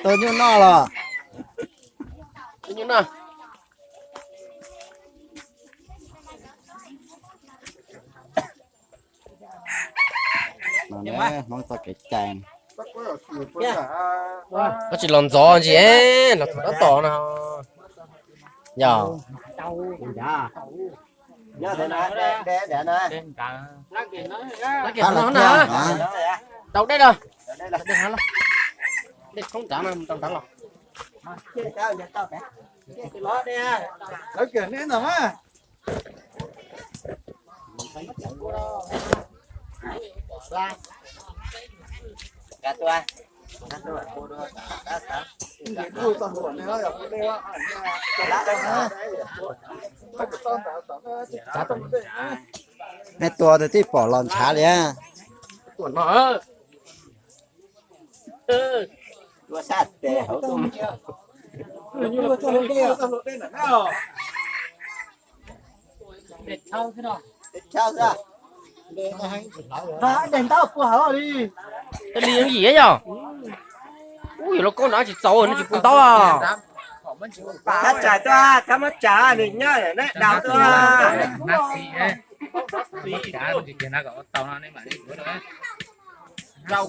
Tus nyuj noj los? Tus nyuj noj. Hmoob txoj kev cai. Koj tsis los ntxov ntsis, los thaum tab tom no. Yog. Rau dej los. Dej thoob nrad no, rau nrad los. Nej tua tus tij pom los ntshav li. Tej li yog yim yog. Ub, yog lub koob nrad tsis txaus no tsis pub ntaub. Thab tsam tuaj, thab mab tsam nws nyob neb daus tuaj. Rau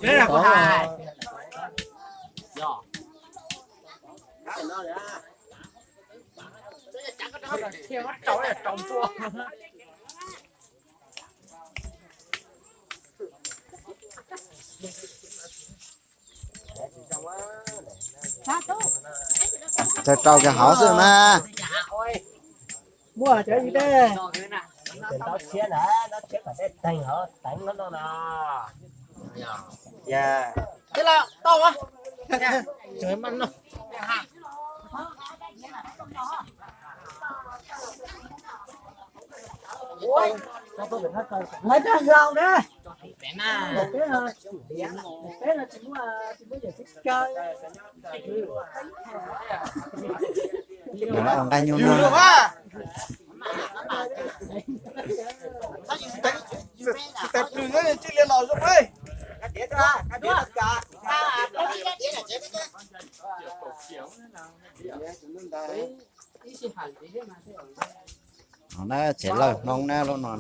rau kiag hauv xwb mas. Muaj cov ib teb. Ntaub tshiab na, ntaub tshiab kom dej teeg hauv teev no no. Tij laug tau. Lawv cov hlau na. Peb no tsis muaj, tsis muaj yam tsis kaw. Nqa nyuj no. Tsis tais plws tsis li los zoo. Tsev lawj Hmoob na lub no.